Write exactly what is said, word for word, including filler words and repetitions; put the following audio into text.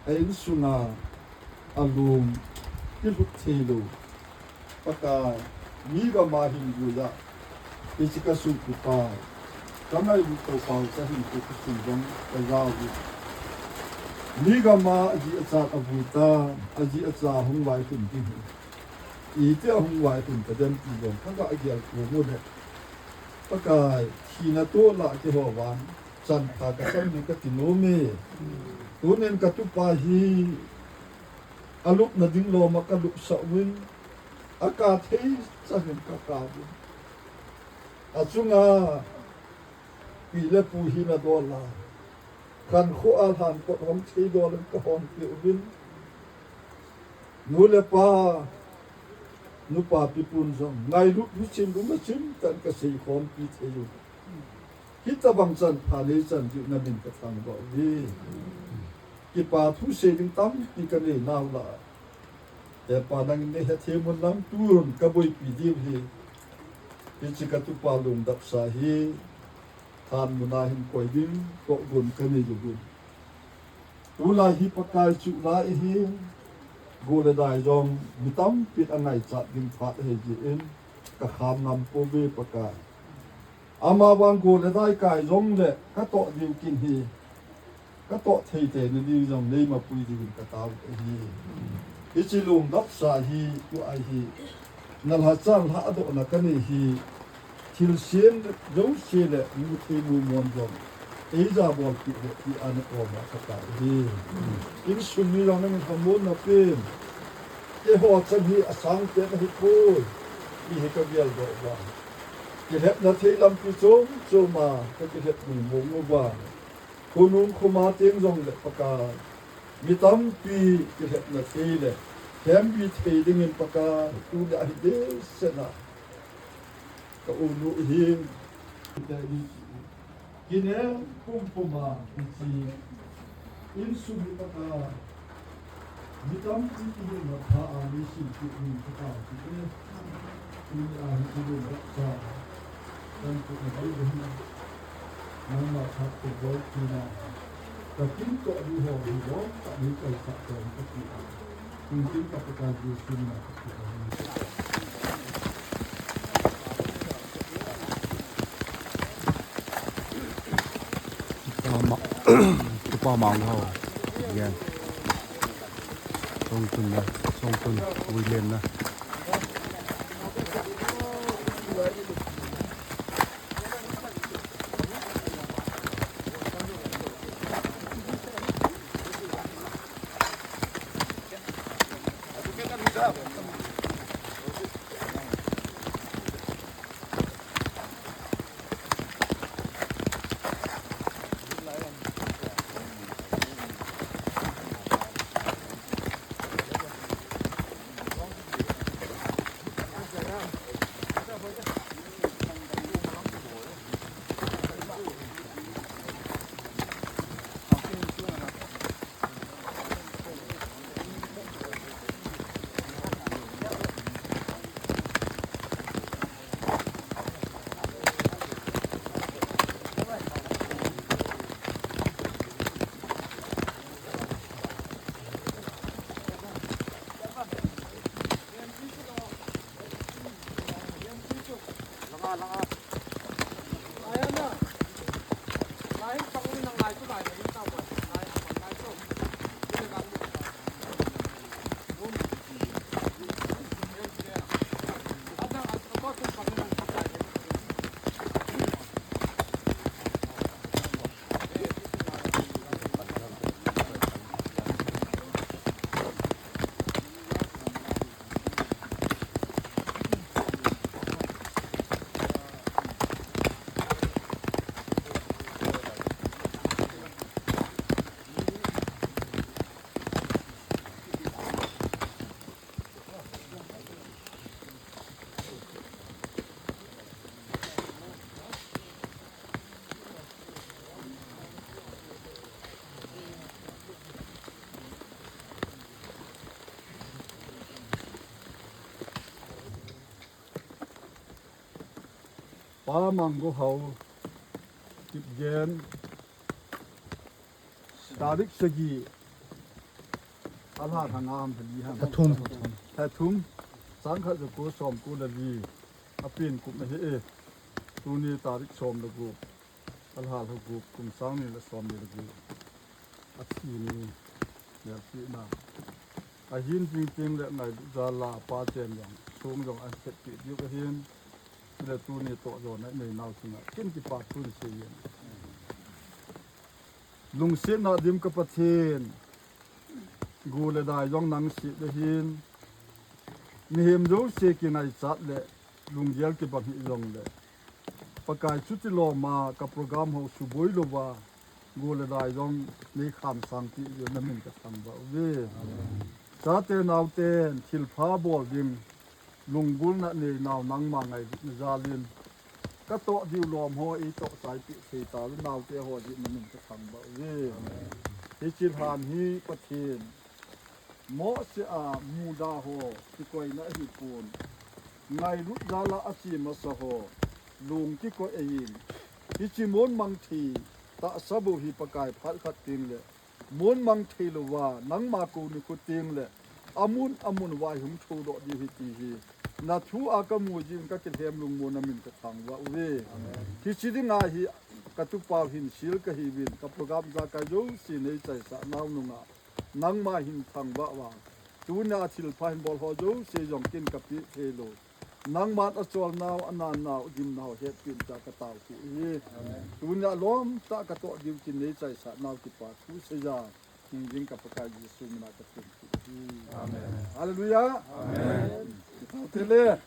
A insunga alum kilhut thei lou. Pakai, mi gam a hin gui a, hiche ka sungkupa, ka ngailut tou pau cha hin ku ka sung jong ka jao u. Mi gam a aji acha ka vui ta, aji acha hung vaihom ding hi. Iti a hung vaihom ta dem ti jong ka ga gel tou u le. Pakai, thina toh la keiho vang chan pha ka chan ding ka ti nom e. Tunin ka tupa hi alupna ding lom a ka lupsah uvin, a ka thei chan in ka ka uvin. Achunga pi le pu hina dol a, khankho a lhan kot hong thei dol in ka hon peh uvin. Nu le pa, nupa pi pun jong, ngailut hichim um achim tan ka sei khompi thei u. Hitabang chan pha nei chan diu na min ka thangvah uve. Kipa thu sei ding tampi ka nei nau la. He Pa, nangin nei hethem un lang tun ka boipi diu hi. Hiche ka tupa lungdapsa hi. Thanmun a hin koi ding, tohgon ka nei diu. Tulai hi Pakai chu lai hi. Go le dai jong mi tampin angaichat ding phat ahi jeh in ka kham ngam pouve Pakai. Amavang go le dai kai jong le ka toh diu kin hi. Ka toh thei thei na diu jong nei mapui diu in ka tao ahi. Hiche lungdapsa hi, tua hi. Na lhacha lhadohna ka nei hi. Thilsem jouse le mu thei mu mon jong eija bolpeh le ti a na koma ka tao ahi. Insung mi jong nangin lhamonna pen. Keiho chan hi asang pen ahipoi. Ti hi ka geldoh uva. Kilhepna thei lampi chom chom a ka kilhep mong mong uva. Khonung khoma teng jong le Pakai, mi tampi kilhepna thei le, hembi thei dingin Pakai, tuni a hi behseh a ka unu hi, kinem pum pum a, hiche insung hi Pakai, mi tampi kihilna pha a, mi sin kihil pha a, kihil. Tuni a hi kihil rakcha. Kan pu na dei dei na. Nangma phat kibol tina. Ka kin toh di ho hi lom ta ni kai sa ko ni ti a. Tun tin ka Pakai Jesu min a ka pu na. Tupa ma, tupa ma ho. Yen. Songtun na, Songtun, William na. Pa Manggo Hau, Kipgen, tarik sagi, Alha thang am thali hang. Athum. Athum. Chang khat ja ko som ko le li. Apin kum ahi e. Tuni tarik som le gup. Alha le gup kum sang ni le som ni le gup. Athi ni. Melpi na. Ahin jing ting le ngailut jal a pa chen jong. Sung jong an khet pi diu ahin. Le tuni toh jona nei nau chunga. Kin kipa thu sei yin. Lungsetna dim ka Pathen, gu le dai jong nang seh le hin, mihem jouse kingaichat le lunggel kibang hi jong le, Pakai chuti lom a ka program ho suboi louva, gu le dai jong nei kham sang ti jong na min ka thangvah uve. Chate naoten thilpha bol ding, lunggulna nei nau nangma ngailutna jal in, ka toh diu lom ho i toh chai pi thei ta le naote ho jeh in na min ka thangvah uve. Hiche lhan hi Pathen, mohseh a muda ho kikoina ahi pon. Ngailut jal a ache masa ho, lung kikoi ahin. Hiche mon mang thei, tahsa bou hi Pakai phat khat teng le, Mun mang thei louva, nangma kou nikho teng le, amun amun uva hung thoudoh diu ahi ti hi. Na thu a ka mu jeh in ka kilhem lungmonna min ka thangvah uve. Hiche dinga hi ka tupa hin sil ka hiuvin, ka program jakai jouse nei chaisah nau nunga, nangma hin thangvah uva. Tunia thilpha hin bol ho jouse jong kin ka pe thei lou. Nangman achol nau, anan nau, agim nau, hetpin cha ka tao thu hi. Tunia lom tah ka toh diu kin nei chaisah nau kipa thu seiya. Hingjing ka Pakai Jesu mina ka thum thu hi. Amen. Hallelujah. Amen. Kitao tele.